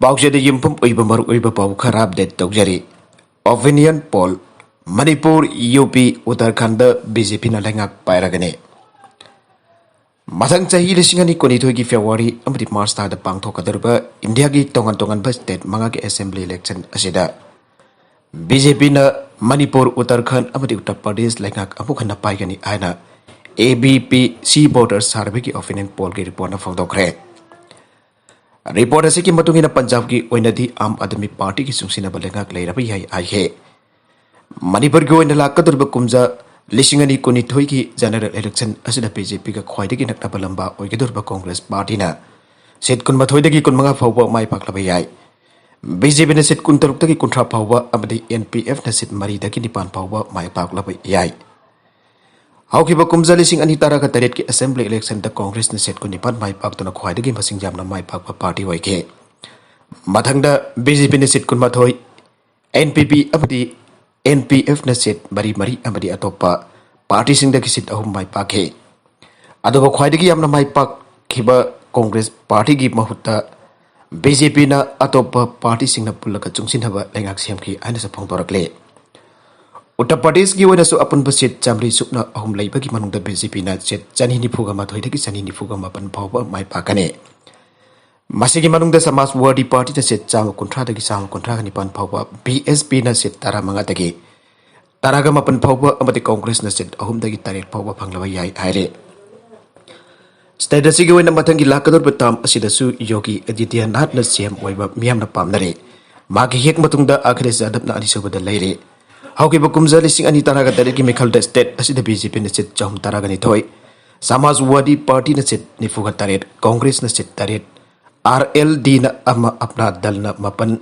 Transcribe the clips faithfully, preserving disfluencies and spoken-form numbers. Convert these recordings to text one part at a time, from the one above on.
ꯄꯥꯎꯆꯦꯗ ꯌꯨꯝꯐꯝ ꯑꯣꯏꯕ ꯃꯔꯨꯑꯣꯏꯕ ꯄꯥꯎ ꯈꯔ ꯑꯞꯗꯦꯠ ꯇꯧꯖꯔꯤ꯫ Opinion poll: ꯃꯅꯤꯄꯨꯔ, ꯌꯨ ꯄꯤ, ꯎꯠꯇꯔꯈꯟꯗ ꯕꯤ ꯖꯦ ꯄꯤꯅ ꯂꯩꯉꯥꯛ ꯄꯥꯏꯔꯒꯅꯤ꯫ ꯃꯊꯪ ꯆꯍꯤ ꯂꯤꯁꯤꯡ ꯑꯅꯤ ꯀꯨꯟꯅꯤꯊꯣꯏꯒꯤ ꯐꯦꯕ꯭ꯔꯨꯋꯥꯔꯤ ꯑꯃꯗꯤ ꯃꯥꯔꯆ ꯊꯥꯗ ꯄꯥꯡꯊꯣꯛꯀꯗꯧꯔꯤꯕ ꯏꯟꯗꯤꯌꯥꯒꯤ ꯇꯣꯉꯥꯟ ꯇꯣꯉꯥꯟꯕ ꯁ꯭ꯇꯦꯠ ꯃꯉꯥꯒꯤ ꯑꯦꯁꯦꯝꯕ꯭ꯂꯤ ꯏꯂꯦꯛꯁꯟ ꯑꯁꯤꯗ ꯕꯤ ꯖꯦ ꯄꯤꯅ ꯃꯅꯤꯄꯨꯔ, ꯎꯠꯇꯔꯈꯟ ꯑꯃꯗꯤ ꯎꯠꯇꯔ ꯄ꯭ꯔꯗꯦꯁ ꯂꯩꯉꯥꯛ ꯑꯃꯨꯛ ꯍꯟꯅ ꯄꯥꯏꯒꯅꯤ ꯍꯥꯏꯅ ꯑꯦ ꯕꯤ ꯄꯤ ꯁꯤ ꯚꯣꯇꯔ ꯁꯔꯚꯦꯒꯤ ꯑꯣꯄꯤꯅꯤꯌꯟ ꯄꯣꯜꯒꯤ ꯔꯤꯄꯣꯔꯠꯅ ꯐꯣꯡꯗꯣꯛꯈ꯭ꯔꯦ꯫ ꯔꯤꯄꯣꯔꯠ ꯑꯁꯤꯒꯤ ꯃꯇꯨꯡ ꯏꯟꯅ ꯄꯟꯖꯥꯕꯀꯤ ꯑꯣꯏꯅꯗꯤ ꯑꯥꯝ ꯑꯥꯗꯃꯤ ꯄꯥꯔꯇꯤꯒꯤ ꯆꯨꯡꯁꯤꯟꯅꯕ ꯂꯩꯉꯥꯛ ꯂꯩꯔꯕ ꯌꯥꯏ ꯍꯥꯏꯈꯤ꯫ ꯃꯅꯤꯄꯨꯔꯒꯤ ꯑꯣꯏꯅ ꯂꯥꯛꯀꯗꯧꯔꯤꯕ ꯀꯨꯝꯖꯥ ꯂꯤꯁꯤꯡ ꯑꯅꯤ ꯀꯨꯟꯅꯤꯊꯣꯏꯒꯤ ꯖꯦꯅꯔꯦꯜ ꯏꯂꯦꯛꯁꯟ ꯑꯁꯤꯗ ꯕꯤ ꯖꯦ ꯄꯤꯒ ꯈ꯭ꯋꯥꯏꯗꯒꯤ ꯅꯛꯅꯕ ꯂꯝꯕꯥ ꯑꯣꯏꯒꯗꯧꯔꯤꯕ ꯀꯣꯡꯒ꯭ꯔꯦꯁ ꯄꯥꯔꯇꯤꯅ ꯁꯤꯠ ꯀꯨꯟꯃꯥꯊꯣꯏꯗꯒꯤ ꯀꯨꯟꯃꯉꯥ ꯐꯥꯎꯕ ꯃꯥꯏ ꯄꯥꯛꯂꯕ ꯌꯥꯏ꯫ ꯕꯤ ꯖꯦ ꯄꯤꯅ ꯁꯤꯠ ꯀꯨꯟꯇꯔꯨꯛꯇꯒꯤ ꯀꯨꯟꯊ꯭ꯔꯥ ꯐꯥꯎꯕ ꯑꯃꯗꯤ ꯑꯦꯟ ꯄꯤ ꯑꯦꯐꯅ ꯁꯤꯠ ꯃꯔꯤꯗꯒꯤ ꯅꯤꯄꯥꯟ ꯐꯥꯎꯕ ꯃꯥꯏ ꯄꯥꯛꯂꯕ ꯌꯥꯏ꯫ ꯍꯧꯈꯤꯕ ꯀꯨꯝꯖꯥ ꯂꯤꯁꯤꯡ ꯑꯅꯤ ꯇꯔꯥꯒ ꯇꯔꯦꯠꯀꯤ ꯑꯦꯁꯦꯝꯕ꯭ꯂꯤ ꯏꯂꯦꯛꯁꯟꯗ ꯀꯣꯡꯒ꯭ꯔꯦꯁꯅ ꯁꯤꯠ ꯀꯨꯟꯅꯤꯄꯥꯟ ꯃꯥꯏ ꯄꯥꯛꯇꯨꯅ ꯈ꯭ꯋꯥꯏꯗꯒꯤ ꯃꯁꯤꯡ ꯌꯥꯝꯅ ꯃꯥꯏ ꯄꯥꯛꯄ ꯄꯥꯔꯇꯤ ꯑꯣꯏꯈꯤ꯫ ꯃꯊꯪꯗ ꯕꯤ ꯖꯦ ꯄꯤꯅ ꯁꯤꯠ ꯀꯨꯟꯃꯥꯊꯣꯏ, ꯑꯦꯟ ꯄꯤ ꯄꯤ ꯑꯃꯗꯤ ꯑꯦꯟ ꯄꯤ ꯑꯦꯐꯅ ꯁꯤꯠ ꯃꯔꯤ ꯃꯔꯤ ꯑꯃꯗꯤ ꯑꯇꯣꯞꯄ ꯄꯥꯔꯇꯤꯁꯤꯡꯗꯒꯤ ꯁꯤꯠ ꯑꯍꯨꯝ ꯃꯥꯏ ꯄꯥꯛꯈꯤ꯫ ꯑꯗꯨꯕꯨ ꯈ꯭ꯋꯥꯏꯗꯒꯤ ꯌꯥꯝꯅ ꯃꯥꯏ ꯄꯥꯛꯈꯤꯕ ꯀꯣꯡꯒ꯭ꯔꯦꯁ ꯄꯥꯔꯇꯤꯒꯤ ꯃꯍꯨꯠꯇ ꯕꯤ ꯖꯦ ꯄꯤꯅ ꯑꯇꯣꯞꯄ ꯄꯥꯔꯇꯤꯁꯤꯡꯅ ꯄꯨꯜꯂꯒ ꯆꯨꯡꯁꯤꯟꯅꯕ ꯂꯩꯉꯥꯛ ꯁꯦꯝꯈꯤ ꯍꯥꯏꯅꯁꯨ ꯐꯣꯡꯗꯣꯔꯛꯂꯤ꯫ ꯎꯠꯇꯔ ꯄ꯭ꯔꯗꯦꯁꯀꯤ ꯑꯣꯏꯅꯁꯨ ꯑꯄꯨꯟꯕ ꯁꯤꯠ ꯆꯥꯃꯔꯤ ꯁꯨꯞꯅ ꯑꯍꯨꯝ ꯂꯩꯕꯒꯤ ꯃꯅꯨꯡꯗ ꯕꯤ ꯖꯦ ꯄꯤꯅ ꯁꯤꯠ ꯆꯅꯤ ꯅꯤꯐꯨꯒ ꯃꯥꯊꯣꯏꯗꯒꯤ ꯆꯅꯤ ꯅꯤꯐꯨꯒ ꯃꯥꯄꯟ ꯐꯥꯎꯕ ꯃꯥꯏ ꯄꯥꯛꯀꯅꯤ꯫ ꯃꯁꯤꯒꯤ ꯃꯅꯨꯡꯗ ꯁꯃꯥꯖꯋꯥꯗꯤ ꯄꯥꯔꯇꯤꯅ ꯁꯤꯠ ꯆꯥꯝꯃ ꯀꯨꯟꯊ꯭ꯔꯥꯗꯒꯤ ꯆꯥꯝꯃ ꯀꯨꯟꯊ꯭ꯔꯥꯒ ꯅꯤꯄꯥꯟ ꯐꯥꯎꯕ, ꯕꯤ ꯑꯦꯁ ꯄꯤꯅ ꯁꯤꯠ ꯇꯔꯥꯃꯉꯥꯗꯒꯤ ꯇꯔꯥꯒ ꯃꯥꯄꯟ ꯐꯥꯎꯕ ꯑꯃꯗꯤ ꯀꯣꯡꯒ꯭ꯔꯦꯁꯅ ꯁꯤꯠ ꯑꯍꯨꯝꯗꯒꯤ ꯇꯔꯦꯠ ꯐꯥꯎꯕ ꯐꯪꯂꯕ ꯌꯥꯏ ꯍꯥꯏꯔꯤ꯫ ꯁ꯭ꯇꯦꯠ ꯑꯁꯤꯒꯤ ꯑꯣꯏꯅ ꯃꯊꯪꯒꯤ ꯂꯥꯛꯀꯗꯧꯔꯤꯕ ꯇꯥꯔꯝ ꯑꯁꯤꯗꯁꯨ ꯌꯣꯒꯤ ꯑꯗꯤꯇ꯭ꯌꯅꯥꯊꯅ ꯁꯤ ꯑꯦꯝ ꯑꯣꯏꯕ ꯃꯤꯌꯥꯝꯅ ꯄꯥꯝꯅꯔꯤ꯫ ꯃꯍꯥꯛꯀꯤ ꯍꯦꯛ ꯃꯇꯨꯡꯗ ꯑꯈꯤꯂꯦꯁ ꯌꯥꯗꯕꯅ ꯑꯅꯤꯁꯨꯕꯗ ꯂꯩꯔꯤ꯫ ꯍꯧꯈꯤꯕ ꯀꯨꯝꯖꯥ ꯂꯤꯁꯤꯡ ꯑꯅꯤ ꯇꯔꯥꯒ ꯇꯔꯦꯠꯀꯤ ꯃꯤꯈꯜꯗ ꯁ꯭ꯇꯦꯠ ꯑꯁꯤꯗ ꯕꯤ ꯖꯦ ꯄꯤꯅ ꯁꯤꯠ ꯆꯍꯨꯝ ꯇꯔꯥꯒ ꯅꯤꯊꯣꯏ, ꯁꯃꯥꯖꯋꯥꯗꯤ ꯄꯥꯔꯇꯤꯅ ꯁꯤꯠ ꯅꯤꯐꯨꯒ ꯇꯔꯦꯠ, ꯀꯣꯡꯒ꯭ꯔꯦꯁꯅ ꯁꯤꯠ ꯇꯔꯦꯠ, ꯑꯥꯔ ꯑꯦꯜ ꯗꯤꯅ ꯑꯃ, ꯑꯞꯅꯥ ꯗꯜꯅ ꯃꯥꯄꯟ,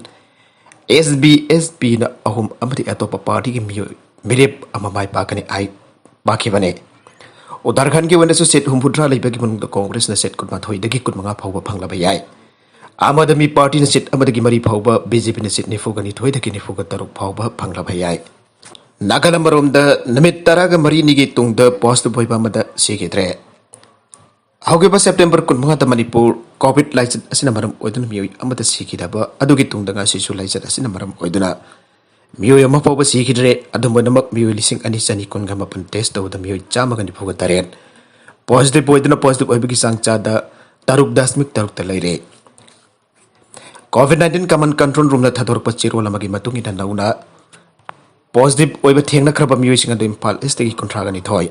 ꯑꯦꯁ ꯕꯤ ꯑꯦꯁ ꯄꯤꯅ ꯑꯍꯨꯝ ꯑꯃꯗꯤ ꯑꯇꯣꯞꯄ ꯄꯥꯔꯇꯤꯒꯤ ꯃꯤꯑꯣꯏ ꯃꯤꯔꯦꯞ ꯑꯃ ꯃꯥꯏ ꯄꯥꯛꯀꯅꯤ ꯍꯥꯏ ꯄꯥꯛꯈꯤꯕꯅꯤ꯫ ꯎꯠꯇꯔꯈꯟꯒꯤ ꯑꯣꯏꯅꯁꯨ ꯁꯤꯠ ꯍꯨꯝꯐꯨꯇꯔꯥ ꯂꯩꯕꯒꯤ ꯃꯅꯨꯡꯗ ꯀꯣꯡꯒ꯭ꯔꯦꯁꯅ ꯁꯤꯠ ꯀꯨꯟꯃꯥꯊꯣꯏꯗꯒꯤ ꯀꯨꯟꯃꯉꯥ ꯐꯥꯎꯕ ꯐꯪꯂꯕ ꯌꯥꯏ꯫ ꯑꯥꯝ ꯑꯥꯗꯃꯤ ꯄꯥꯔꯇꯤꯅ ꯁꯤꯠ ꯑꯃꯗꯒꯤ ꯃꯔꯤ ꯐꯥꯎꯕ, ꯕꯤ ꯖꯦ ꯄꯤꯅ ꯁꯤꯠ ꯅꯤꯐꯨꯒ ꯅꯤꯊꯣꯏꯗꯒꯤ ꯅꯤꯐꯨꯒ ꯇꯔꯨꯛ ꯐꯥꯎꯕ ꯐꯪꯂꯕ ꯌꯥꯏ꯫ ꯅꯥꯒꯥꯂꯦꯟ ꯃꯔꯣꯝꯗ ꯅꯨꯃꯤꯠ ꯇꯔꯥꯒ ꯃꯔꯤꯅꯤꯒꯤ ꯇꯨꯡꯗ ꯄꯣꯁ ꯕꯣꯏꯕ ꯑꯃꯗ ꯁꯤꯈꯤꯗ꯭ꯔꯦ꯫ ꯍꯧꯈꯤꯕ ꯁꯦꯞꯇꯦꯝꯕꯔ ꯀꯨꯟꯃꯉꯥꯗ ꯃꯅꯤꯄꯨꯔ ꯀꯣꯚꯤꯗ ꯂꯥꯏꯆꯠ ꯑꯁꯤꯅ ꯃꯔꯝ ꯑꯣꯏꯗꯨꯅ ꯃꯤꯑꯣꯏ ꯑꯃꯗ ꯁꯤꯈꯤꯗꯕ ꯑꯗꯨꯒꯤ ꯇꯨꯡꯗ ꯉꯁꯤꯁꯨ ꯂꯥꯏꯆꯠ ꯑꯁꯤꯅ ꯃꯔꯝ ꯑꯣꯏꯗꯨꯅ ꯃꯤꯑꯣꯏ ꯑꯃ ꯐꯥꯎꯕ ꯁꯤꯈꯤꯗ꯭ꯔꯦ꯫ ꯑꯗꯨꯝ ꯑꯣꯏꯅꯃꯛ, ꯃꯤꯑꯣꯏ ꯂꯤꯁꯤꯡ ꯑꯅꯤ ꯆꯅꯤ ꯀꯨꯟꯒ ꯃꯥꯄꯟ ꯇꯦꯁ ꯇꯧꯕꯗ ꯃꯤꯑꯣꯏ ꯆꯥꯝꯃꯒ ꯅꯤꯐꯨꯒ ꯇꯔꯦꯠ ꯄꯣꯖꯤꯇꯤꯚ ꯑꯣꯏꯗꯨꯅ, ꯄꯣꯖꯤꯇꯤꯚ ꯑꯣꯏꯕꯒꯤ ꯆꯥꯡ ꯆꯥꯗ ꯇꯔꯨꯛ ꯗꯁꯃꯤꯛ ꯇꯔꯨꯛꯇ ꯂꯩꯔꯦ꯫ ꯀꯣꯚꯤꯗ ꯅꯥꯏꯟꯇꯤꯟ ꯀꯃꯟ ꯀꯟꯇ꯭ꯔꯣꯜ ꯔꯨꯝꯅ ꯊꯥꯗꯣꯔꯛꯄ ꯆꯦꯔꯣꯜ ꯑꯃꯒꯤ ꯃꯇꯨꯡ ꯏꯟꯅ, ꯅꯧꯅ ꯄꯣꯖꯤꯇꯤꯚ ꯑꯣꯏꯕ ꯊꯦꯡꯅꯈ꯭ꯔꯕ ꯃꯤꯑꯣꯏꯁꯤꯡ ꯑꯗꯨ ꯏꯝꯐꯥꯜ ꯏꯁꯇꯒꯤ ꯀꯨꯟꯊ꯭ꯔꯥꯒ ꯅꯤꯊꯣꯏ,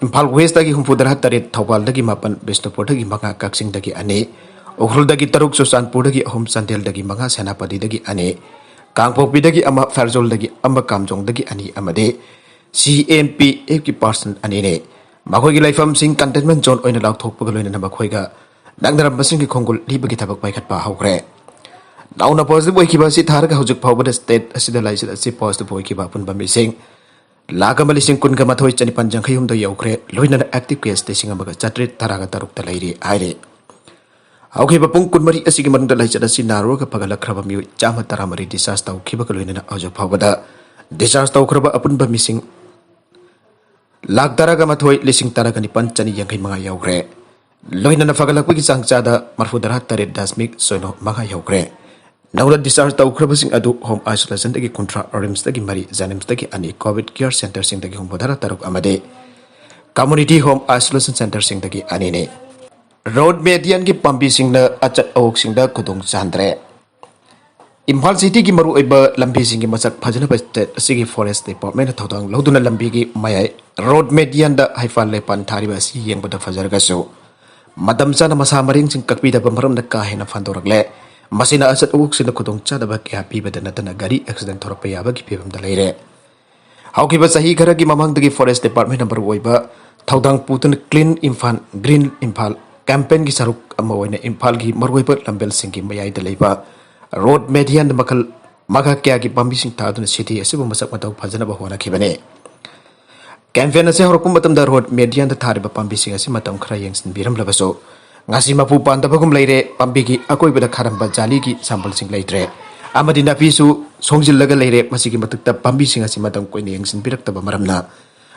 ꯏꯝꯐꯥꯜ ꯋꯦꯁꯇꯒꯤ ꯍꯨꯝꯐꯨꯇꯔꯥ ꯇꯔꯦꯠ, ꯊꯧꯕꯥꯜꯗꯒꯤ ꯃꯥꯄꯟ, ꯕꯤꯁꯅꯨꯄꯨꯔꯗꯒꯤ ꯃꯉꯥ, ꯀꯛꯆꯤꯡꯗꯒꯤ ꯑꯅꯤ, ꯎꯈ꯭ꯔꯨꯜꯗꯒꯤ ꯇꯔꯨꯛ, ꯆꯨꯔꯆꯥꯟꯄꯨꯔꯗꯒꯤ ꯑꯍꯨꯝ, ꯆꯥꯟꯗꯦꯜꯗꯒꯤ ꯃꯉꯥ, ꯁꯦꯅꯥꯄꯇꯤꯗꯒꯤ ꯑꯅꯤ, ꯀꯥꯡꯄꯣꯛꯄꯤꯗꯒꯤ ꯑꯃ, ꯐꯦꯔꯖꯣꯜꯗꯒꯤ ꯑꯃ, ꯀꯥꯝꯖꯣꯡꯗꯒꯤ ꯑꯅꯤ ꯑꯃꯗꯤ ꯁꯤ ꯑꯦꯝ ꯄꯤ ꯑꯦꯐꯀꯤ ꯄꯥꯔꯁꯟ ꯑꯅꯤꯅꯤ꯫ ꯃꯈꯣꯏꯒꯤ ꯂꯩꯐꯝꯁꯤꯡ ꯀꯟꯇꯦꯟꯃꯦꯟ ꯖꯣꯟ ꯑꯣꯏꯅ ꯂꯥꯎꯊꯣꯛꯄꯒ ꯂꯣꯏꯅꯅ ꯃꯈꯣꯏꯒ ꯅꯛꯅꯔꯝꯕꯁꯤꯡꯒꯤ ꯈꯣꯡꯒꯨꯜ ꯂꯤꯕꯒꯤ ꯊꯕꯛ ꯄꯥꯏꯈꯠꯄ ꯍꯧꯈ꯭ꯔꯦ꯫ ꯅꯧꯅ ꯄꯣꯖꯤꯇꯤꯚ ꯑꯣꯏꯈꯤꯕ ꯑꯁꯤ ꯊꯥꯔꯒ ꯍꯧꯖꯤꯛ ꯐꯥꯎꯕꯗ ꯁ꯭ꯇꯦꯠ ꯑꯁꯤꯗ ꯂꯥꯏꯆꯠ ꯑꯁꯤ ꯄꯣꯖꯤꯇꯤꯚ ꯑꯣꯏꯈꯤꯕ ꯑꯄꯨꯟꯕ ꯃꯤꯁꯤꯡ ꯂꯥꯈ ꯑꯃ ꯂꯤꯁꯤꯡ ꯀꯨꯟꯒ ꯃꯥꯊꯣꯏ ꯆꯅꯤꯄꯥꯟ ꯌꯥꯡꯈꯩ ꯍꯨꯝꯗꯣꯏ ꯌꯧꯈ꯭ꯔꯦ꯫ ꯂꯣꯏꯅꯅ ꯑꯦꯛꯇꯤꯚ ꯀꯦꯁ ꯂꯤꯁꯤꯡ ꯑꯃꯒ ꯆꯥꯇ꯭ꯔꯦꯠ ꯇꯔꯥꯒ ꯇꯔꯨꯛꯇ ꯂꯩꯔꯤ ꯍꯥꯏꯔꯤ꯫ ꯍꯧꯈꯤꯕ ꯄꯨꯡ ꯀꯨꯟꯃꯔꯤ ꯑꯁꯤꯒꯤ ꯃꯅꯨꯡꯗ ꯂꯥꯏꯆꯠ ꯑꯁꯤ ꯅꯥꯔꯨꯔꯒ ꯐꯒꯠꯂꯛꯈ꯭ꯔꯕ ꯃꯤꯑꯣꯏ ꯆꯥꯝꯃ ꯇꯔꯥꯃꯔꯤ ꯗꯤꯁꯆꯥꯔꯖ ꯇꯧꯈꯤꯕꯒ ꯂꯣꯏꯅꯅ ꯍꯧꯖꯤꯛ ꯐꯥꯎꯕꯗ ꯗꯤꯁꯆꯥꯔꯖ ꯇꯧꯈ꯭ꯔꯕ ꯑꯄꯨꯟꯕ ꯃꯤꯁꯤꯡ ꯂꯥꯈ ꯇꯔꯥꯒ ꯃꯥꯊꯣꯏ ꯂꯤꯁꯤꯡ ꯇꯔꯥꯒ ꯅꯤꯄꯥꯟ ꯆꯅꯤ ꯌꯥꯡꯈꯩ ꯃꯉꯥ ꯌꯧꯈ꯭ꯔꯦ꯫ ꯂꯣꯏꯅꯅ ꯐꯒꯠꯂꯛꯄꯒꯤ ꯆꯥꯡ ꯆꯥꯗ ꯃꯔꯐꯨꯇꯔꯥ ꯇꯔꯦꯠ ꯗꯁꯃꯤꯛ ꯁꯣꯏꯅꯣ ꯃꯉꯥ ꯌꯧꯈ꯭ꯔꯦ꯫ ꯅꯧꯅ ꯗꯤꯁꯆꯥꯔꯖ ꯇꯧꯈ꯭ꯔꯕꯁꯤꯡ ꯑꯗꯨ ꯍꯣꯝ ꯑꯥꯏꯁꯣꯂꯦꯁꯟꯗꯒꯤ ꯀꯨꯟꯊ꯭ꯔꯥ, ꯔꯤꯝꯁꯇꯒꯤ ꯃꯔꯤ, ꯖꯦꯅꯤꯝꯁꯇꯒꯤ ꯑꯅꯤ, ꯀꯣꯚꯤꯗ ꯀꯤꯌꯔ ꯁꯦꯟꯇꯔꯁꯤꯡꯗꯒꯤ ꯍꯨꯝꯐꯨꯇꯔꯥ ꯇꯔꯨꯛ ꯑꯃꯗꯤ ꯀꯝꯃ꯭ꯌꯨꯅꯤꯇꯤ ꯍꯣꯝ ꯑꯥꯏꯁꯣꯂꯦꯁꯟ ꯁꯦꯟꯇꯔꯁꯤꯡꯗꯒꯤ ꯑꯅꯤꯅꯤ꯫ ꯔꯣꯗ ꯃꯦꯗꯤꯌꯟꯒꯤ ꯄꯥꯝꯕꯤꯁꯤꯡꯅ ꯑꯆꯠ ꯑꯋꯣꯛꯁꯤꯡꯗ ꯈꯨꯗꯣꯡ ꯆꯥꯍꯟꯗ꯭ꯔꯦ꯫ ꯏꯝꯐꯥꯜ ꯁꯤꯇꯤꯒꯤ ꯃꯔꯨꯑꯣꯏꯕ ꯂꯝꯕꯤꯁꯤꯡꯒꯤ ꯃꯁꯛ ꯐꯖꯅꯕ ꯁ꯭ꯇꯦꯠ ꯑꯁꯤꯒꯤ ꯐꯣꯔꯦꯁ ꯗꯤꯄꯥꯔꯠꯃꯦꯟꯅ ꯊꯧꯗꯥꯡ ꯂꯧꯗꯨꯅ ꯂꯝꯕꯤꯒꯤ ꯃꯌꯥꯏ ꯔꯣꯗ ꯃꯦꯗꯤꯌꯟꯗ ꯍꯩꯐꯥꯜ ꯂꯩꯄꯥꯟ ꯊꯥꯔꯤꯕ ꯑꯁꯤ ꯌꯦꯡꯕꯗ ꯐꯖꯔꯒꯁꯨ, ꯃꯇꯝ ꯆꯥꯅ ꯃꯁꯥ ꯃꯔꯦꯡꯁꯤꯡ ꯀꯛꯄꯤꯗꯕ ꯃꯔꯝꯅ ꯀꯥ ꯍꯦꯟꯅ ꯐꯟꯗꯣꯔꯛꯂꯦ꯫ ꯃꯁꯤꯅ ꯑꯆꯠ ꯑꯋꯣꯛꯁꯤꯡꯗ ꯈꯨꯗꯣꯡꯆꯥꯗꯕ ꯀꯌꯥ ꯄꯤꯕꯗ ꯅꯠꯇꯅ ꯒꯥꯔꯤ ꯑꯦꯛꯁꯤꯗꯦꯟ ꯊꯣꯔꯛꯄ ꯌꯥꯕꯒꯤ ꯐꯤꯕꯝꯗ ꯂꯩꯔꯦ꯫ ꯍꯧꯈꯤꯕ ꯆꯍꯤ ꯈꯔꯒꯤ ꯃꯃꯥꯡꯗꯒꯤ ꯐꯣꯔꯦꯁ ꯗꯤꯄꯥꯔꯠꯃꯦꯟꯅ ꯃꯔꯨꯑꯣꯏꯕ ꯊꯧꯗꯥꯡ ꯄꯨꯗꯨꯅ ꯀ꯭ꯂꯤꯟ ꯏꯝꯐꯥꯜ, ꯒ꯭ꯔꯤꯟ ꯏꯝꯐꯥꯜ ꯀꯦꯝꯄꯦꯟꯒꯤ ꯁꯔꯨꯛ ꯑꯃ ꯑꯣꯏꯅ ꯏꯝꯐꯥꯜꯒꯤ ꯃꯔꯨꯑꯣꯏꯕ ꯂꯝꯕꯦꯜꯁꯤꯡꯒꯤ ꯃꯌꯥꯏꯗ ꯂꯩꯕ ꯔꯣꯗ ꯃꯦꯗꯤꯌꯟꯗ ꯃꯈꯜ ꯃꯈꯥ ꯀꯌꯥꯒꯤ ꯄꯥꯝꯕꯤꯁꯤꯡ ꯊꯥꯗꯨꯅ ꯁꯤꯇꯤ ꯑꯁꯤꯕꯨ ꯃꯁꯛ ꯃꯇꯧ ꯐꯖꯅꯕ ꯍꯣꯠꯅꯈꯤꯕꯅꯤ꯫ ꯀꯦꯝꯄꯦꯟ ꯑꯁꯤ ꯍꯧꯔꯛꯄ ꯃꯇꯝꯗ ꯔꯣꯗ ꯃꯦꯗꯤꯌꯟꯗ ꯊꯥꯔꯤꯕ ꯄꯥꯝꯕꯤꯁꯤꯡ ꯑꯁꯤ ꯃꯇꯝ ꯈꯔ ꯌꯦꯡꯁꯤꯟꯕꯤꯔꯝꯂꯕꯁꯨ, ꯉꯁꯤ ꯃꯄꯨ ꯄꯥꯟꯗꯕꯒꯨꯝ ꯂꯩꯔꯦ꯫ ꯄꯥꯝꯕꯤꯒꯤ ꯑꯀꯣꯏꯕꯗ ꯈꯥꯔꯝꯕ ꯖꯥꯂꯤꯒꯤ ꯁꯥꯝꯕꯜꯁꯤꯡ ꯂꯩꯇ꯭ꯔꯦ ꯑꯃꯗꯤ ꯅꯥꯄꯤꯁꯨ ꯁꯣꯡꯖꯤꯜꯂꯒ ꯂꯩꯔꯦ꯫ ꯃꯁꯤꯒꯤ ꯃꯊꯛꯇ ꯄꯥꯝꯕꯤꯁꯤꯡ ꯑꯁꯤ ꯃꯇꯝ ꯀꯨꯏꯅ ꯌꯦꯡꯁꯤꯟꯕꯤꯔꯛꯇꯕ ꯃꯔꯝꯅ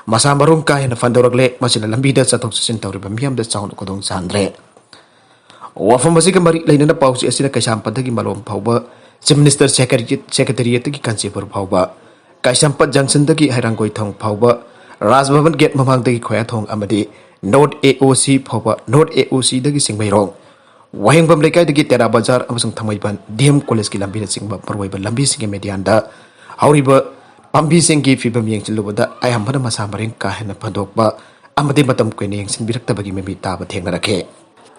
ꯃꯁꯥ ꯃꯔꯣꯝ ꯀꯥ ꯍꯦꯟꯅ ꯐꯟꯗꯣꯔꯛꯂꯦ꯫ ꯃꯁꯤꯅ ꯂꯝꯕꯤꯗ ꯆꯠꯊꯣꯛ ꯆꯠꯁꯤꯟ ꯇꯧꯔꯤꯕ ꯃꯤꯌꯥꯝꯗ ꯆꯥꯎꯅ ꯈꯨꯗꯣꯡ ꯆꯥꯍꯟꯗ꯭ꯔꯦ꯫ ꯋꯥꯐꯝ ꯑꯁꯤꯒ ꯃꯔꯤ ꯂꯩꯅꯅ ꯄꯥꯎꯆꯦ ꯑꯁꯤꯅ ꯀꯩꯁꯥꯝꯄꯥꯠꯇꯒꯤ ꯃꯂꯣꯝ ꯐꯥꯎꯕ Chief Minister Secretariat, Secretariatꯇꯒꯤ ꯀꯥꯟꯆꯤꯄꯨꯔ ꯐꯥꯎꯕ, ꯀꯩꯁꯥꯝꯄꯥꯠ Junctionꯗꯒꯤ ꯍꯩꯔꯥꯡꯒꯣꯏꯊꯣꯡ ꯐꯥꯎꯕ, ꯔꯥꯖ ꯚꯕꯟ gate ꯃꯃꯥꯡꯗꯒꯤ ꯈꯣꯌꯥꯊꯣꯡ ꯑꯃꯗꯤ North AOC ꯐꯥꯎꯕ, North AOCꯗꯒꯤ ꯆꯤꯡꯃꯩꯔꯣꯡ, ꯋꯥꯍꯦꯡꯕꯝ ꯂꯩꯀꯥꯏꯗꯒꯤ ꯇꯦꯔꯥ ꯕꯖꯥꯔ ꯑꯃꯁꯨꯡ ꯊꯥꯡꯃꯩꯕꯟ D M Collegeꯀꯤ ꯂꯝꯕꯤꯅꯆꯤꯡꯕ ꯃꯔꯨꯑꯣꯏꯕ ꯂꯝꯕꯤꯁꯤꯡꯒꯤ medianꯗ ꯍꯧꯔꯤꯕ ꯄꯥꯝꯕꯤꯁꯤꯡꯒꯤ ꯐꯤꯕꯝ ꯌꯦꯡꯁꯤꯜꯂꯨꯕꯗ ꯑꯌꯥꯝꯕꯅ ꯃꯁꯥ ꯃꯔꯦꯡ ꯀꯥ ꯍꯦꯟꯅ ꯐꯟꯗꯣꯛꯄ ꯑꯃꯗꯤ ꯃꯇꯝ ꯀꯨꯏꯅ ꯌꯦꯡꯁꯤꯟꯕꯤꯔꯛꯇꯕꯒꯤ ꯃꯃꯤ ꯇꯥꯕ ꯊꯦꯡꯅꯔꯛꯈꯤ꯫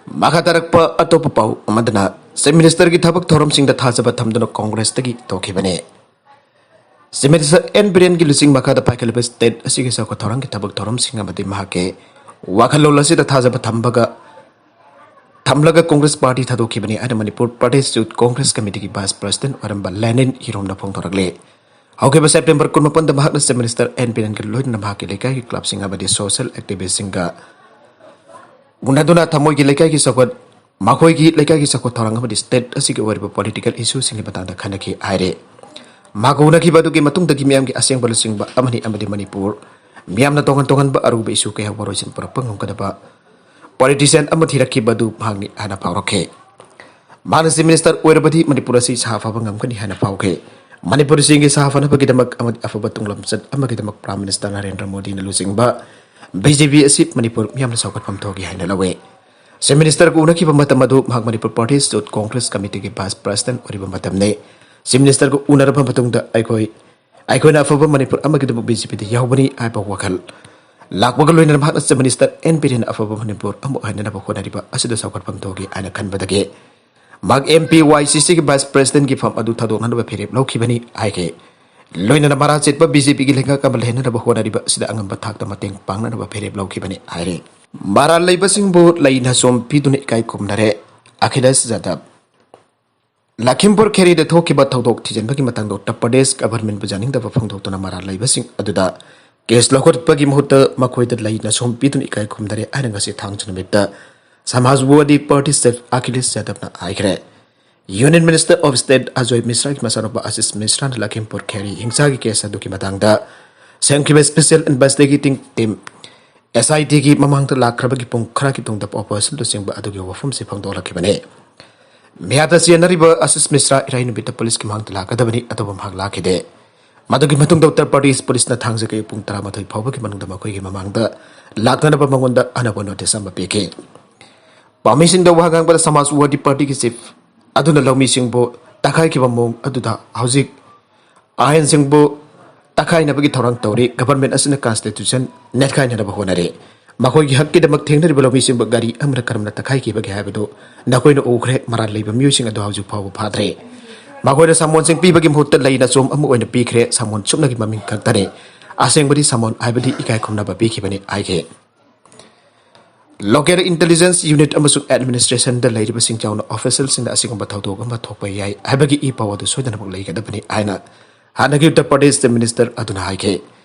ꯃꯈꯥ ꯇꯥꯔꯛꯄ ꯑꯇꯣꯞꯄ ꯄꯥꯎ ꯑꯃꯗꯅ, Chief Ministerꯒꯤ ꯊꯕꯛ ꯊꯧꯔꯝꯁꯤꯡꯗ ꯊꯥꯖꯕ ꯊꯝꯗꯨꯅ Congressꯇꯒꯤ ꯇꯣꯛꯈꯤꯕꯅꯤ꯫ Chief Minister N ꯕꯤꯔꯦꯟꯒꯤ ꯂꯨꯆꯤꯡ ꯃꯈꯥꯗ ꯄꯥꯏꯈꯠꯂꯤꯕ state ꯑꯁꯤꯒꯤ ꯆꯥꯎꯈꯠ ꯊꯧꯔꯥꯡꯒꯤ ꯊꯕꯛ ꯊꯧꯔꯝꯁꯤꯡ ꯑꯃꯗꯤ ꯃꯍꯥꯛꯀꯤ ꯋꯥꯈꯜꯂꯣꯟ ꯑꯁꯤꯗ ꯊꯥꯖꯕ ꯊꯝꯕꯒ ꯊꯝꯂꯒ Congress party ꯊꯥꯗꯣꯛꯈꯤꯕꯅꯤ ꯍꯥꯏꯅ Manipur Pradesh Youth Congress Committeeꯒꯤ Vice President ꯑꯣꯏꯔꯝꯕ ꯂꯦꯅꯤꯟ ꯍꯤꯔꯣꯝꯅ ꯐꯣꯡꯗꯣꯔꯛꯂꯤ꯫ ꯍꯧꯈꯤꯕ September ꯀꯨꯟꯃꯥꯄꯟꯗ ꯃꯍꯥꯛꯅ Chief Minister N ꯕꯤꯔꯦꯟꯒ ꯂꯣꯏꯅꯅ ꯃꯍꯥꯛꯀꯤ ꯂꯩꯀꯥꯏꯒꯤ clubꯁꯤꯡ ꯑꯃꯗꯤ social activistꯁꯤꯡꯒ ꯎꯅꯗꯨꯅ ꯊꯃꯣꯏꯒꯤ ꯂꯩꯀꯥꯏꯒꯤ ꯆꯥꯎꯈꯠ, ꯃꯈꯣꯏꯒꯤ ꯂꯩꯀꯥꯏꯒꯤ ꯆꯥꯎꯈꯠ ꯊꯧꯔꯥꯡ ꯑꯃꯗꯤ state ꯑꯁꯤꯒꯤ ꯑꯣꯏꯔꯤꯕ political issueꯁꯤꯡꯒꯤ ꯃꯇꯥꯡꯗ ꯈꯟꯅꯈꯤ ꯍꯥꯏꯔꯤ꯫ ꯃꯍꯥꯛꯀ ꯎꯅꯈꯤꯕ ꯑꯗꯨꯒꯤ ꯃꯇꯨꯡꯗꯒꯤ ꯃꯤꯌꯥꯝꯒꯤ ꯑꯁꯦꯡꯕ ꯂꯨꯆꯤꯡꯕ ꯑꯃꯅꯤ ꯑꯃꯗꯤ ꯃꯅꯤꯄꯨꯔ ꯃꯤꯌꯥꯝꯅ ꯇꯣꯉꯥꯟ ꯇꯣꯉꯥꯟꯕ ꯑꯔꯨꯕ issue ꯀꯌꯥ ꯋꯥꯔꯣꯏꯁꯤꯟ ꯄꯨꯔꯛꯄ ꯉꯝꯒꯗꯕ politician ꯑꯃ ꯊꯤꯔꯛꯈꯤꯕ ꯑꯗꯨ ꯃꯍꯥꯛꯅꯤ ꯍꯥꯏꯅ ꯐꯥꯎꯔꯛꯈꯤ꯫ ꯃꯍꯥꯛꯅ Chief Minister ꯑꯣꯏꯔꯕꯗꯤ ꯃꯅꯤꯄꯨꯔ ꯑꯁꯤ ꯁꯥꯐꯕ ꯉꯝꯒꯅꯤ ꯍꯥꯏꯅ ꯐꯥꯎꯈꯤ꯫ ꯃꯅꯤꯄꯨꯔꯁꯤꯡꯒꯤ ꯁꯥꯐꯅꯕꯒꯤꯗꯃꯛ ꯑꯃꯗꯤ ꯑꯐꯕ ꯇꯨꯡꯂꯝꯆꯠ ꯑꯃꯒꯤꯗꯃꯛ Prime Minister ꯅꯔꯦꯟꯗ꯭ꯔ ꯃꯣꯗꯤꯅ ꯂꯨꯆꯤꯡꯕ BJP ꯑꯁꯤ ꯃꯅꯤꯄꯨꯔ ꯃꯤꯌꯥꯝꯅ ꯆꯥꯎꯈꯠꯐꯝ ꯊꯣꯛꯏ ꯍꯥꯏꯅ ꯂꯧꯏ꯫ Chief Ministerꯒ ꯎꯅꯈꯤꯕ ꯃꯇꯝ ꯑꯗꯨ ꯃꯍꯥꯛ Manipur Pradesh Youth Congress Committeeꯒꯤ Vice President ꯑꯣꯏꯔꯤꯕ ꯃꯇꯝꯅꯤ꯫ Chief Ministerꯒ ꯎꯅꯔꯕ ꯃꯇꯨꯡꯗ ꯑꯩꯈꯣꯏ, ꯑꯩꯈꯣꯏꯅ ꯑꯐꯕ ꯃꯅꯤꯄꯨꯔ ꯑꯃꯒꯤꯗꯃꯛ BJPꯗ ꯌꯥꯎꯕꯅꯤ ꯍꯥꯏꯕ ꯋꯥꯈꯜ ꯂꯥꯛꯄꯒ ꯂꯣꯏꯅꯅ ꯃꯍꯥꯛꯅ Chief Minister N ꯕꯤꯔꯦꯟꯅ ꯑꯐꯕ ꯃꯅꯤꯄꯨꯔ ꯑꯃ ꯑꯣꯏꯍꯟꯅꯕ ꯍꯣꯠꯅꯔꯤꯕ ꯑꯁꯤꯗ ꯆꯥꯎꯈꯠꯐꯝ ꯊꯣꯛꯏ ꯍꯥꯏꯅ ꯈꯟꯕꯗꯒꯤ ꯃꯍꯥꯛ MPYCCꯒꯤ Vice Presidentꯀꯤ ꯐꯝ ꯑꯗꯨ ꯊꯥꯗꯣꯛꯅꯅꯕ ꯐꯤꯔꯦꯞ ꯂꯧꯈꯤꯕꯅꯤ ꯍꯥꯏꯈꯤ꯫ ꯂꯣꯏꯅꯅ ꯃꯔꯥ ꯆꯦꯠꯄ BJPꯒꯤ ꯂꯩꯉꯥꯛ ꯑꯃ ꯂꯩꯍꯟꯅꯕ ꯍꯣꯠꯅꯔꯤꯕ ꯑꯁꯤꯗ ꯑꯉꯝꯕ ꯊꯥꯛꯇ ꯃꯇꯦꯡ ꯄꯥꯡꯅꯅꯕ ꯐꯤꯔꯦꯞ ꯂꯧꯈꯤꯕꯅꯤ ꯍꯥꯏꯔꯤ꯫ ꯃꯔꯥꯜ ꯂꯩꯕꯁꯤꯡꯕꯨ ꯂꯩ ꯅꯁꯣꯝ ꯄꯤꯗꯨꯅ ꯏꯀꯥꯏ ꯈꯨꯝꯅꯔꯦ ꯑꯈꯤꯂꯦꯁ ꯌꯥꯗꯕ꯫ ꯂꯈꯤꯝꯄꯨꯔ ꯈꯦꯔꯤꯗ ꯊꯣꯛꯈꯤꯕ ꯊꯧꯗꯣꯛ ꯊꯤꯖꯤꯟꯕꯒꯤ ꯃꯇꯥꯡꯗ ꯎꯠꯇꯔ ꯄ꯭ꯔꯗꯦꯁ governmentꯕꯨ ꯌꯥꯅꯤꯡꯗꯕ ꯐꯣꯡꯗꯣꯛꯇꯨꯅ ꯃꯔꯥꯜ ꯂꯩꯕꯁꯤꯡ ꯑꯗꯨꯗ case ꯂꯧꯈꯠꯄꯒꯤ ꯃꯍꯨꯠꯇ ꯃꯈꯣꯏꯗ ꯂꯩ ꯅꯁꯣꯝ ꯄꯤꯗꯨꯅ ꯏꯀꯥꯏ ꯈꯨꯝꯅꯔꯦ ꯍꯥꯏꯅ ꯉꯁꯤ ꯊꯥꯡꯖ ꯅꯨꯃꯤꯠꯇ Samajwadi Party Chief ꯑꯈꯤꯂꯦꯁ ꯌꯥꯗꯕꯅ ꯍꯥꯏꯈ꯭ꯔꯦ꯫ Union Minister of State Ajoy ꯃꯤꯁ꯭ꯔꯥꯒꯤ ꯃꯆꯥꯅꯨꯄꯥ ꯑꯁꯤꯁ ꯃꯤꯁ꯭ꯔꯥꯅ ꯂꯈꯤꯝꯄꯨꯔ ꯈꯦꯔꯤ ꯍꯤꯡꯁꯥꯒꯤ case ꯑꯗꯨꯒꯤ ꯃꯇꯥꯡꯗ ꯁꯦꯝꯈꯤꯕ Special Investigating Team, S I T ꯒꯤ ꯃꯃꯥꯡꯗ ꯂꯥꯛꯈ꯭ꯔꯕꯒꯤ ꯄꯨꯡ ꯈꯔꯒꯤ ꯇꯨꯡꯗ ꯑꯣꯄꯔꯦꯁꯟ ꯂꯨꯆꯤꯡꯕ ꯑꯗꯨꯒꯤ ꯋꯥꯐꯝꯁꯤ ꯐꯣꯡꯗꯣꯛꯂꯛꯈꯤꯕꯅꯤ꯫ ꯃꯤꯌꯥꯗ ꯆꯦꯟꯅꯔꯤꯕ ꯑꯁꯤꯁ ꯃꯤꯁ꯭ꯔꯥ ꯏꯔꯥꯏ ꯅꯨꯃꯤꯠꯇ ꯄꯨꯂꯤꯁꯀꯤ ꯃꯥꯡꯗ ꯂꯥꯛꯀꯗꯕꯅꯤ, ꯑꯗꯨꯕꯨ ꯃꯍꯥꯛ ꯂꯥꯛꯈꯤꯗꯦ꯫ ꯃꯗꯨꯒꯤ ꯃꯇꯨꯡꯗ ꯎꯠꯇꯔ ꯄ꯭ꯔꯗꯦꯁ ꯄꯨꯂꯤꯁꯅ ꯊꯥꯡꯖ ꯑꯌꯨꯛ ꯄꯨꯡ ꯇꯔꯥꯃꯥꯊꯣꯏ ꯐꯥꯎꯕꯒꯤ ꯃꯅꯨꯡꯗ ꯃꯈꯣꯏꯒꯤ ꯃꯃꯥꯡꯗ ꯂꯥꯛꯅꯅꯕ ꯃꯉꯣꯟꯗ ꯑꯅꯧꯕ ꯅꯣꯇꯤꯁ ꯑꯃ ꯄꯤꯈꯤ꯫ ꯄꯥꯎꯃꯤꯁꯤꯡꯗ ꯋꯥ ꯉꯥꯡꯕꯗ ꯁꯃꯥꯖꯋꯥꯗꯤ ꯄꯥꯔꯇꯤꯒꯤ ꯆꯤꯐ ꯑꯗꯨꯅ ꯂꯧꯃꯤꯁꯤꯡꯕꯨ ꯇꯛꯈꯥꯏꯈꯤꯕ ꯃꯑꯣꯡ ꯑꯗꯨꯗ ꯍꯧꯖꯤꯛ ꯑꯥꯏꯟꯁꯤꯡꯕꯨ ꯇꯛꯈꯥꯏꯅꯕꯒꯤ ꯊꯧꯔꯥꯡ ꯇꯧꯔꯤ꯫ ꯒꯚꯔꯟꯃꯦꯟꯠ ꯑꯁꯤꯅ ꯀꯟꯁꯇꯤꯇ꯭ꯌꯨꯁꯟ ꯅꯦꯠꯈꯥꯏꯅꯅꯕ ꯍꯣꯠꯅꯔꯤ꯫ ꯃꯈꯣꯏꯒꯤ ꯍꯛꯀꯤꯗꯃꯛ ꯊꯦꯡꯅꯔꯤꯕ ꯂꯧꯃꯤꯁꯤꯡꯕꯨ ꯒꯥꯔꯤ ꯑꯃꯅ ꯀꯔꯝꯅ ꯇꯛꯈꯥꯏꯈꯤꯕꯒꯦ ꯍꯥꯏꯕꯗꯨ ꯅꯈꯣꯏꯅ ꯎꯈ꯭ꯔꯦ꯫ ꯃꯔꯥꯜ ꯂꯩꯕ ꯃꯤꯑꯣꯏꯁꯤꯡ ꯑꯗꯨ ꯍꯧꯖꯤꯛ ꯐꯥꯎꯕ ꯐꯥꯗ꯭ꯔꯦ꯫ ꯃꯈꯣꯏꯅ ꯁꯃꯣꯟꯁꯤꯡ ꯄꯤꯕꯒꯤ ꯃꯍꯨꯠꯇ ꯂꯩꯅ ꯆꯣꯝ ꯑꯃ ꯑꯣꯏꯅ ꯄꯤꯈ꯭ꯔꯦ꯫ ꯁꯃꯣꯟ ꯁꯨꯞꯅꯒꯤ ꯃꯃꯤꯡ ꯈꯛꯇꯅꯤ꯫ ꯑꯁꯦꯡꯕꯗꯤ ꯁꯃꯣꯟ ꯍꯥꯏꯕꯗꯤ ꯏꯀꯥꯏ ꯈꯨꯝꯅꯕ ꯄꯤꯈꯤꯕꯅꯤ ꯍꯥꯏꯈꯤ꯫ Local intelligence unit ꯑꯃꯁꯨꯡ ꯑꯦꯗꯃꯤꯅꯤꯁꯇ꯭ꯔꯦꯁꯟꯗ ꯂꯩꯔꯤꯕꯁꯤꯡ ꯌꯥꯎꯅ ꯑꯣꯐꯤꯁꯤꯌꯦꯜꯁꯤꯡꯗ ꯑꯁꯤꯒꯨꯝꯕ ꯊꯧꯗꯣꯛ ꯑꯃ ꯊꯣꯛꯄ ꯌꯥꯏ ꯍꯥꯏꯕꯒꯤ ꯏ ꯄꯥꯎ ꯑꯗꯨ ꯁꯣꯏꯗꯅꯃꯛ ꯂꯩꯒꯗꯕꯅꯤ ꯍꯥꯏꯅ ꯍꯥꯟꯅꯒꯤ ꯎꯠꯇꯔ ꯄ꯭ꯔꯗꯦꯁ ꯆꯤꯐ ꯃꯤꯅꯤꯁꯇꯔ ꯑꯗꯨꯅ ꯍꯥꯏꯈꯤ꯫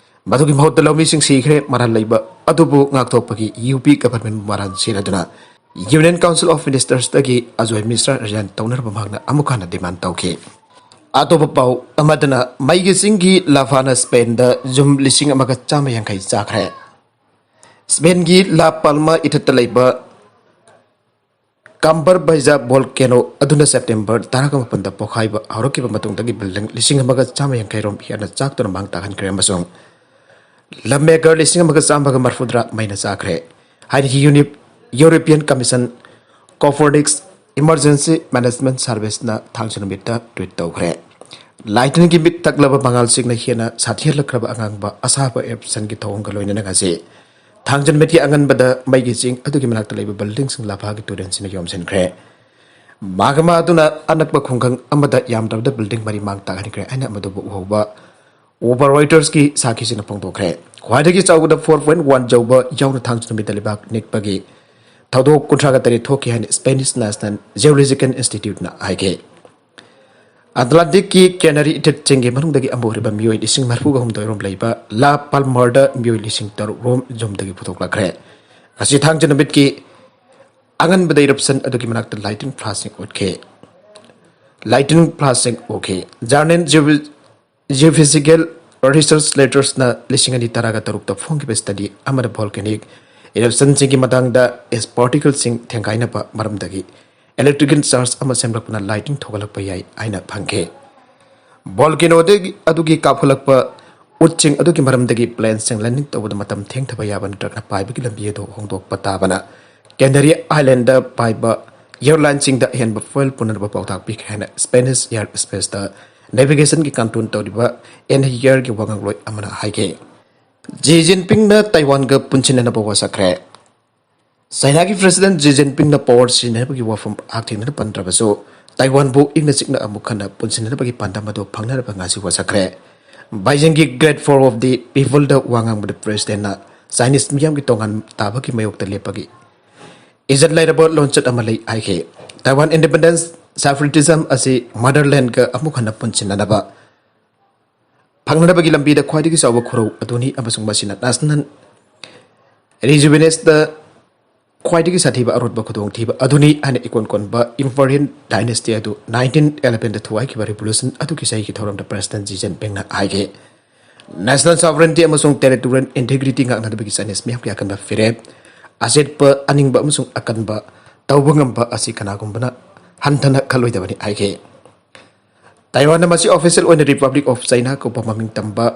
ꯃꯗꯨꯒꯤ ꯃꯍꯨꯠꯇ ꯂꯧꯃꯤꯁꯤꯡ ꯁꯤꯈ꯭ꯔꯦ꯫ ꯃꯔꯥꯜ ꯂꯩꯕ ꯑꯗꯨꯕꯨ ꯉꯥꯛꯊꯣꯛꯄꯒꯤ ꯌꯨ ꯄꯤ ꯒꯚꯔꯟꯃꯦꯟꯕꯨ ꯃꯔꯥꯜ ꯁꯤꯟꯅꯗꯨꯅ Union Council of Ministers ꯇꯒꯤ ꯑꯖꯣꯏ ꯃꯤꯁ꯭ꯔꯥ ꯔꯤꯖꯥꯏꯟ ꯇꯧꯅꯅꯕ ꯃꯍꯥꯛꯅ ꯑꯃꯨꯛ ꯍꯟꯅ ꯗꯤꯃꯥꯟ ꯇꯧꯈꯤ꯫ ꯑꯇꯣꯞꯄ ꯄꯥꯎ ꯑꯃꯗꯅ, ꯃꯩꯒꯤ ꯆꯤꯡꯒꯤ ꯂꯥꯐꯥꯅ ꯁ꯭ꯄꯦꯟꯗ ꯌꯨꯝ ꯂꯤꯁꯤꯡ ꯑꯃꯒ ꯆꯥꯝꯃ ꯌꯥꯡꯈꯩ ꯆꯥꯈ꯭ꯔꯦ꯫ ꯁ꯭ꯄꯦꯟꯒꯤ ꯂꯥ ꯄꯥꯜꯃꯥ ꯏꯊꯠꯇ ꯂꯩꯕ ꯀꯝꯕꯔ ꯕꯩꯖꯥ ꯚꯣꯜꯀꯦꯅꯣ ꯑꯗꯨꯅ ꯁꯦꯞꯇꯦꯝꯕꯔ ꯇꯔꯥꯃꯥꯄꯟꯗ ꯄꯣꯈꯥꯏꯕ ꯍꯧꯔꯛꯈꯤꯕ ꯃꯇꯨꯡꯗꯒꯤ ꯕꯤꯜꯗꯤꯡ ꯂꯤꯁꯤꯡ ꯑꯃꯒ ꯆꯥꯝꯃ ꯌꯥꯡꯈꯩ ꯔꯣꯝ ꯍꯦꯟꯅ ꯆꯥꯛꯇꯨꯅ ꯃꯥꯡ ꯇꯥꯛꯍꯟꯈ꯭ꯔꯦ ꯑꯃꯁꯨꯡ ꯂꯝ ꯑꯦꯀꯔ ꯂꯤꯁꯤꯡ ꯑꯃꯒ ꯆꯥꯝꯃꯒ ꯃꯔꯐꯨꯇꯔꯥ ꯃꯩꯅ ꯆꯥꯈ꯭ꯔꯦ ꯍꯥꯏꯅ ꯌꯨꯅꯤꯞ-, European Commission Copernicus Emergency Management Service ꯅ ꯊꯥꯡꯖ ꯅꯨꯃꯤꯠꯇ ꯇ꯭ꯋꯤꯠ ꯇꯧꯈ꯭ꯔꯦ꯫ ꯂꯥꯏꯇꯤꯟꯒꯤ ꯃꯤꯠ ꯇꯛꯂꯕ ꯃꯉꯥꯜꯁꯤꯡꯅ ꯍꯦꯟꯅ ꯁꯥꯊꯤꯍꯜꯂꯛꯈ꯭ꯔꯕ ꯑꯉꯥꯡꯕ ꯑꯁꯥꯕ ꯏꯔꯞꯁꯟꯒꯤ ꯊꯧꯑꯣꯡꯒ ꯂꯣꯏꯅꯅ ꯉꯁꯤ ꯊꯥꯡꯖ ꯅꯨꯃꯤꯠꯀꯤ ꯑꯉꯟꯕꯗ ꯃꯩꯒꯤ ꯆꯤꯡ ꯑꯗꯨꯒꯤ ꯃꯅꯥꯛꯇ ꯂꯩꯕ ꯕꯤꯜꯗꯤꯡꯁꯤꯡ ꯂꯥꯐꯥꯒꯤ ꯇꯨꯔꯦꯟꯁꯤꯅ ꯌꯣꯝꯁꯤꯟꯈ꯭ꯔꯦ꯫ ꯃꯥꯒꯃꯥ ꯑꯗꯨꯅ ꯑꯅꯛꯄ ꯈꯨꯡꯒꯪ ꯑꯃꯗ ꯌꯥꯝꯗ꯭ꯔꯕꯗ ꯕꯤꯜꯗꯤꯡ ꯃꯔꯤ ꯃꯥꯡ ꯇꯥꯛꯍꯟꯈ꯭ꯔꯦ ꯍꯥꯏꯅ ꯑꯃꯗꯨꯕꯨ ꯎꯍꯧꯕ ꯎꯕ ꯔꯣꯏꯇꯔꯁꯀꯤ ꯁꯥꯈꯤꯁꯤꯡꯅ ꯐꯣꯡꯗꯣꯛꯈ꯭ꯔꯦ꯫ ꯈ꯭ꯋꯥꯏꯗꯒꯤ ꯆꯥꯎꯕꯗ four point one ꯌꯧꯕ ꯌꯥꯎꯅ ꯊꯥꯡꯖ ꯅꯨꯃꯤꯠꯇ ꯂꯩꯕꯥꯛ ꯅꯤꯛꯄꯒꯤ ꯊꯧꯗꯣꯛ ꯀꯨꯟꯊ꯭ꯔꯥꯒ ꯇꯔꯦꯠ ꯊꯣꯛꯈꯤ ꯍꯥꯏꯅ Spanish National Geological Institute ꯅ ꯍꯥꯏꯈꯤ꯫ ꯑꯦꯠꯂꯥꯟꯇꯤꯛꯀꯤ ꯀꯦꯅꯔꯤ ꯏꯊꯠꯁꯤꯡꯒꯤ ꯃꯅꯨꯡꯗꯒꯤ ꯑꯃ ꯑꯣꯏꯔꯤꯕ ꯃꯤꯑꯣꯏ ꯂꯤꯁꯤꯡ ꯃꯔꯤꯐꯨꯒ ꯍꯨꯝꯗꯣꯏ ꯔꯣꯝ ꯂꯩꯕ ꯂꯥ ꯄꯥꯜꯃꯥꯔꯗ ꯃꯤꯑꯣꯏ ꯂꯤꯁꯤꯡ ꯇꯔꯨꯛ ꯔꯣꯝ ꯌꯨꯝꯗꯒꯤ ꯄꯨꯊꯣꯛꯂꯛꯈ꯭ꯔꯦ꯫ ꯉꯁꯤ ꯊꯥꯡꯖ ꯅꯨꯃꯤꯠꯀꯤ ꯑꯉꯟꯕꯗ ꯏꯔꯞꯁꯟ ꯑꯗꯨꯒꯤ ꯃꯅꯥꯛꯇ ꯂꯥꯏꯇꯤꯟ ꯐ꯭ꯂꯥꯁꯁꯤꯡ ꯎꯠꯈꯤ꯫ ꯂꯥꯏꯇꯤꯟ ꯐ꯭ꯂꯥꯁꯁꯤꯡ ꯎꯈꯤ꯫ ꯖꯔꯅꯦꯜ ꯖꯤꯑꯣꯐꯤꯖꯤꯀꯦꯜ Research Letters ꯅ ꯂꯤꯁꯤꯡ ꯑꯅꯤ ꯇꯔꯥꯒ ꯇꯔꯨꯛꯇ ꯐꯣꯡꯈꯤꯕ study ꯑꯃꯗ volcanic eruption ꯁꯤꯡꯒꯤ ꯃꯇꯥꯡꯗ ice particle ꯁꯤꯡ ꯊꯦꯡꯒꯥꯏꯅꯕ ꯃꯔꯝꯗꯒꯤ electrical charge ꯑꯃ ꯁꯦꯝꯂꯛꯄꯅ lightning ꯊꯣꯛꯍꯜꯂꯛꯄ ꯌꯥꯏ ꯍꯥꯏꯅ ꯐꯪꯈꯤ꯫ Volcano ꯑꯗꯨꯒꯤ ꯀꯥꯞꯈꯠꯂꯛꯄ ꯎꯠꯁꯤꯡ ꯑꯗꯨꯒꯤ ꯃꯔꯝꯗꯒꯤ plane ꯁꯤꯡ landing ꯇꯧꯕꯗ ꯃꯇꯝ ꯊꯦꯡꯊꯕ ꯌꯥꯕ ꯅꯠꯇ꯭ꯔꯒꯅ ꯄꯥꯏꯕꯒꯤ ꯂꯝꯕꯤ ꯑꯗꯨ ꯍꯣꯡꯗꯣꯛꯄ ꯇꯥꯕꯅ Canary Island ꯗ ꯄꯥꯏꯕ airline ꯁꯤꯡꯗ ꯑꯍꯦꯟꯕ fuel ꯄꯨꯅꯅꯕ ꯄꯥꯎꯇꯥꯛ ꯄꯤꯈ꯭ꯔꯦ ꯍꯥꯏꯅ Spanish air space ꯇ navigation ꯒꯤ control ꯇꯧꯔꯤꯕ ANHIR ꯒꯤ ꯋꯥꯉꯥꯡꯂꯣꯏ ꯑꯃꯅ ꯍꯥꯏꯈꯤ꯫ Xi Jinping ꯅ Taiwan ꯒ ꯄꯨꯟꯁꯤꯟꯅꯅꯕ ꯋꯥꯁꯛꯈ꯭ꯔꯦ꯫ ꯆꯥꯏꯅꯥꯒꯤ President Xi Jinping ꯅ power ꯁꯤꯖꯤꯟꯅꯕꯒꯤ ꯋꯥꯐꯝ ꯍꯛꯊꯦꯡꯅꯅ ꯄꯟꯗ꯭ꯔꯕꯁꯨ, ꯇꯥꯏꯋꯥꯟꯕꯨ ꯏꯪꯅ ꯆꯤꯛꯅ ꯑꯃꯨꯛ ꯍꯟꯅ ꯄꯨꯟꯁꯤꯟꯅꯅꯕꯒꯤ ꯄꯥꯟꯗꯝ ꯑꯗꯨ ꯐꯪꯅꯅꯕ ꯉꯥꯏꯁꯤ ꯋꯥꯁꯛꯈ꯭ꯔꯦ꯫ ꯕꯥꯏꯖꯤꯡꯒꯤ Great Wall of the People ꯗ ꯋꯥ ꯉꯥꯡꯕꯗ President ꯅ Chinese ꯃꯤꯌꯥꯝꯒꯤ ꯇꯣꯉꯥꯟ ꯇꯥꯕꯒꯤ ꯃꯥꯌꯣꯛꯇ ꯂꯦꯞꯄꯒꯤ ꯏꯖꯠ ꯂꯩꯔꯕ ꯂꯣꯟꯆꯠ ꯑꯃ ꯂꯩ ꯍꯥꯏꯈꯤ꯫ Taiwan independence, separatism ꯑꯁꯤ motherland ꯒ ꯑꯃꯨꯛ ꯍꯟꯅ ꯄꯨꯟꯁꯤꯟꯅꯅꯕ ꯐꯪꯅꯅꯕꯒꯤ ꯂꯝꯕꯤꯗ ꯈ꯭ꯋꯥꯏꯗꯒꯤ ꯆꯥꯎꯕ ꯈꯨꯔꯧ ꯑꯗꯨꯅꯤ ꯑꯃꯁꯨꯡ ꯃꯁꯤꯅ national rejuvenation ꯗ ꯈ꯭ꯋꯥꯏꯗꯒꯤ ꯁꯥꯊꯤꯕ ꯑꯔꯣꯠꯄ ꯈꯨꯗꯣꯡꯊꯤꯕ ꯑꯗꯨꯅꯤ ꯍꯥꯏꯅ ꯏꯀꯣꯟ ꯀꯣꯟꯕ Imperial dynasty ꯑꯗꯨ nineteen eleven ꯗ ꯊꯨꯒꯥꯏꯈꯤꯕ revolution ꯑꯗꯨꯒꯤ ꯆꯍꯤꯒꯤ ꯊꯧꯔꯝꯗ President Xi Jinping ꯅ ꯍꯥꯏꯈꯤ꯫ National sovereignty ꯑꯃꯁꯨꯡ territorial integrity ꯉꯥꯛꯅꯅꯕꯒꯤ Chinese ꯃꯤꯌꯥꯝꯒꯤ ꯑꯀꯟꯕ ꯐꯤꯔꯦꯞ, ꯑꯆꯦꯠꯄ ꯑꯅꯤꯡꯕ ꯑꯃꯁꯨꯡ ꯑꯀꯟꯕ ꯇꯧꯕ ꯉꯝꯕ ꯑꯁꯤ ꯀꯅꯥꯒꯨꯝꯕꯅ ꯍꯟꯊꯅ ꯈꯜꯂꯣꯏꯗꯕꯅꯤ ꯍꯥꯏꯈꯤ꯫ ꯇꯥꯏꯋꯥꯟꯅ ꯃꯁꯤ official ꯑꯣꯏꯅ Republic of China ꯀꯧꯕ ꯃꯃꯤꯡ ꯇꯝꯕ,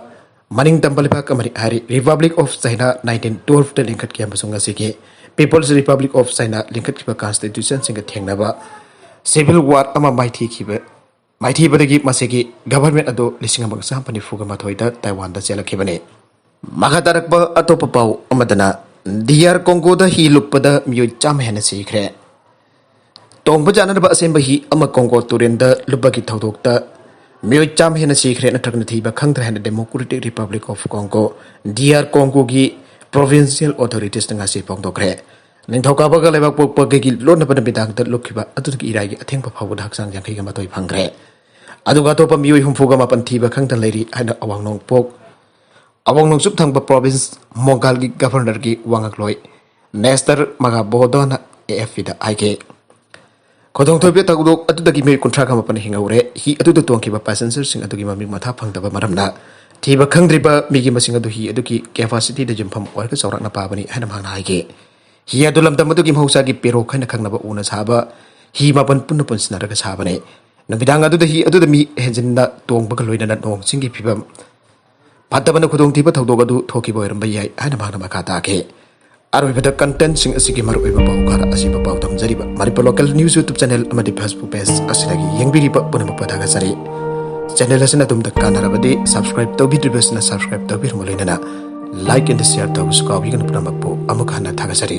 ꯃꯅꯤꯡ ꯇꯝꯕ ꯂꯩꯕꯥꯛ ꯑꯃꯅꯤ ꯍꯥꯏꯔꯤ꯫ Republic of China nineteen twelve ꯇ ꯂꯤꯡꯈꯠꯈꯤ ꯑꯃꯁꯨꯡ ꯉꯁꯤꯒꯤ People's Republic of China ꯂꯤꯡꯈꯠꯈꯤꯕ constitution ꯁꯤꯡꯒ ꯊꯦꯡꯅꯕ civil war ꯑꯃ ꯃꯥꯏꯊꯤꯈꯤꯕ, ꯃꯥꯏꯊꯤꯕꯗꯒꯤ ꯃꯁꯤꯒꯤ government ꯑꯗꯨ ꯂꯤꯁꯤꯡ ꯑꯃꯒ ꯆꯥꯃꯥꯄꯟ ꯅꯤꯐꯨꯒ ꯃꯥꯊꯣꯏꯗ ꯇꯥꯏꯋꯥꯟꯗ ꯆꯦꯜꯂꯛꯈꯤꯕꯅꯤ꯫ ꯃꯈꯥ ꯇꯥꯔꯛꯄ ꯑꯇꯣꯞꯄ ꯄꯥꯎ ꯑꯃꯗꯅ, D R Congo ꯗ ꯍꯤ ꯂꯨꯞꯄꯗ ꯃꯤꯑꯣꯏ ꯆꯥꯝꯃ ꯍꯦꯟꯅ ꯁꯤꯈ꯭ꯔꯦ꯫ ꯇꯣꯡꯕ ꯌꯥꯅꯅꯕ ꯑꯁꯦꯝꯕ ꯍꯤ ꯑꯃ ꯀꯣꯡꯒꯣ ꯇꯨꯔꯦꯜꯗ ꯂꯨꯞꯄꯒꯤ ꯊꯧꯗꯣꯛꯇ ꯃꯤꯑꯣꯏ ꯆꯥꯝꯃ ꯍꯦꯟꯅ ꯁꯤꯈ꯭ꯔꯦ ꯅꯠꯇ꯭ꯔꯒꯅ ꯊꯤꯕ ꯈꯪꯗ꯭ꯔꯦ ꯍꯥꯏꯅ Democratic Republic of Congo, D R Congo ꯒꯤ provincial authorities ꯅ ꯉꯁꯤ ꯐꯣꯡꯗꯣꯛꯈ꯭ꯔꯦ꯫ ꯅꯤꯡꯊꯧꯀꯥꯕꯒ ꯂꯩꯕꯥꯛꯄꯣꯛꯄꯒꯒꯤ ꯂꯣꯟꯅꯕ ꯅꯨꯃꯤꯗꯥꯡꯗ ꯂꯨꯞꯈꯤꯕ ꯑꯗꯨꯗꯒꯤ ꯏꯔꯥꯏꯒꯤ ꯑꯊꯦꯡꯕ ꯐꯥꯎꯕꯗ ꯍꯛꯆꯥꯡ ꯌꯥꯡꯈꯩꯒ ꯃꯥꯊꯣꯏ ꯐꯪꯈ꯭ꯔꯦ꯫ ꯑꯗꯨꯒ ꯑꯇꯣꯞꯄ ꯃꯤꯑꯣꯏ ꯍꯨꯝꯐꯨꯒ ꯃꯥꯄꯟ ꯊꯤꯕ ꯈꯪꯗ ꯂꯩꯔꯤ ꯍꯥꯏꯅ ꯑꯋꯥꯡ ꯅꯣꯡꯄꯣꯛ, ꯑꯋꯥꯡ ꯅꯣꯡꯆꯨꯞ ꯊꯪꯕ province ꯃꯣꯡꯒꯥꯜꯒꯤ governorꯒꯤ ꯋꯥ ꯉꯥꯛꯂꯣꯏ Nestor Magabodoꯅ A F Pꯗ ꯍꯥꯏꯈꯤ꯫ ꯈꯨꯗꯣꯡꯊꯤꯕ ꯊꯧꯗꯣꯛ ꯑꯗꯨꯗꯒꯤ ꯃꯤꯑꯣꯏ ꯀꯨꯟꯊ꯭ꯔꯥꯒ ꯃꯥꯄꯟ ꯍꯤꯡꯍꯧꯔꯦ꯫ ꯍꯤ ꯑꯗꯨꯗ ꯇꯣꯡꯈꯤꯕ passengerꯁꯤꯡ ꯑꯗꯨꯒꯤ ꯃꯃꯤꯡ ꯃꯊꯥ ꯐꯪꯗꯕ ꯃꯔꯝꯅ ꯊꯤꯕ ꯈꯪꯗ꯭ꯔꯤꯕ ꯃꯤꯒꯤ ꯃꯁꯤꯡ ꯑꯗꯨ ꯍꯤ ꯑꯗꯨꯒꯤ capacityꯗ ꯌꯨꯝꯐꯝ ꯑꯣꯏꯔꯒ ꯆꯥꯎꯔꯥꯛꯅ ꯄꯥꯕꯅꯤ ꯍꯥꯏꯅ ꯃꯍꯥꯛꯅ ꯍꯥꯏꯈꯤ꯫ ꯍꯤ ꯑꯗꯨ ꯂꯝꯗꯝ ꯑꯗꯨꯒꯤ ꯃꯍꯧꯁꯥꯒꯤ ꯄꯦꯔꯣꯛ ꯍꯥꯏꯅ ꯈꯪꯅꯕ ꯎꯅ ꯁꯥꯕ ꯍꯤ ꯃꯥꯄꯟ ꯄꯨꯟꯅ ꯄꯨꯟꯁꯤꯟꯅꯔꯒ ꯁꯥꯕꯅꯤ꯫ ꯅꯨꯃꯤꯗꯥꯡ ꯑꯗꯨꯗ ꯍꯤ ꯑꯗꯨꯗ ꯃꯤ ꯍꯦꯟꯖꯤꯟꯅ ꯇꯣꯡꯕꯒ ꯂꯣꯏꯅꯅ ꯅꯣꯡ ꯆꯤꯡꯒꯤ ꯐꯤꯕꯝ ꯐꯠꯇꯕꯅ ꯈꯨꯗꯣꯡꯊꯤꯕ ꯊꯧꯗꯣꯛ ꯑꯗꯨ ꯊꯣꯛꯈꯤꯕ ꯑꯣꯏꯔꯝꯕ ꯌꯥꯏ ꯍꯥꯏꯅ ꯃꯍꯥꯛꯅ ꯃꯈꯥ ꯇꯥꯈꯤ꯫ ꯑꯔꯣꯏꯕꯗ contentꯁꯤꯡ ꯑꯁꯤꯒꯤ ꯃꯔꯨꯑꯣꯏꯕ ꯄꯥꯎ ꯈꯔ ꯑꯁꯤꯕꯨ ꯄꯥꯎ ꯊꯝꯖꯔꯤꯕ Manipur Local News YouTube channel ꯑꯃꯗꯤ Facebook page ꯑꯁꯤꯗꯒꯤ ꯌꯦꯡꯕꯤꯔꯤꯕ ꯄꯨꯝꯅꯃꯛꯄꯨ ꯊꯥꯒꯠꯆꯔꯤ꯫ Channel ꯑꯁꯤꯅ ꯑꯗꯣꯝꯗ ꯀꯥꯟꯅꯔꯕꯗꯤ subscribe ꯇꯧꯕꯤꯗ꯭ꯔꯤꯕꯁꯤꯅ subscribe ꯇꯧꯕꯤꯔꯝꯕ ꯂꯣꯏꯅꯅ like and share ꯇꯧꯕꯁꯨ ꯀꯥꯎꯕꯤꯒꯅꯨ꯫ ꯄꯨꯝꯅꯃꯛꯄꯨ ꯑꯃꯨꯛ ꯍꯟꯅ ꯊꯥꯒꯠꯆꯔꯤ꯫